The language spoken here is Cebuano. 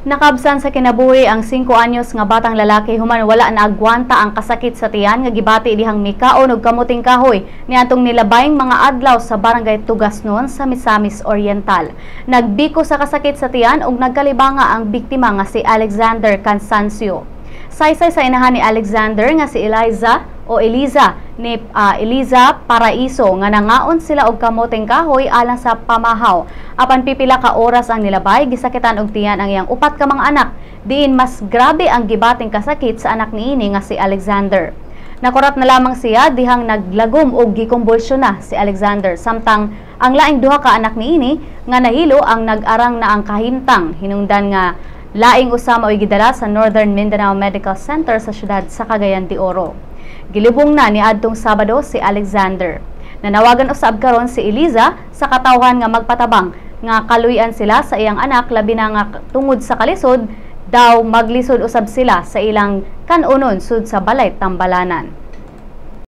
Nakabsan sa kinabuhi ang 5 anyos nga batang lalaki human wala na agwanta ang kasakit sa tiyan nga gibati dihang mikaon og kamuting kahoy niadtong nilabayng mga adlaw sa Barangay Tugasnon sa Misamis Oriental. Nagbiko sa kasakit sa tiyan ug nagkalibanga ang biktima nga si Alexander Cansancio. Saysay sa inahan ni Alexander nga si Eliza o Eliza ni Eliza Paraiso nga nangaon sila og kamuting kahoy alang sa pamahaw. Apan pipila ka oras ang nilabay, gisakitan og tiyan ang iyang upat ka mga anak. Diin mas grabe ang gibating kasakit sa anak niini nga si Alexander. Nakurat na lamang siya dihang naglagom og gikumbulsyon na si Alexander, samtang ang laing duha ka anak niini nga nahilo ang nag-arang na ang kahimtang, hinungdan nga laing usa mao'y gidala sa Northern Mindanao Medical Center sa syudad sa Cagayan de Oro. Gilubong na niadtong Sabado si Alexander. Nanawagan usab karon si Eliza sa katawhan nga magpatabang nga kaluy-an sila sa iyang anak, labi na nga tungod sa kalisod daw maglisod usab sila sa ilang kanunon sud sa balay tambalanan.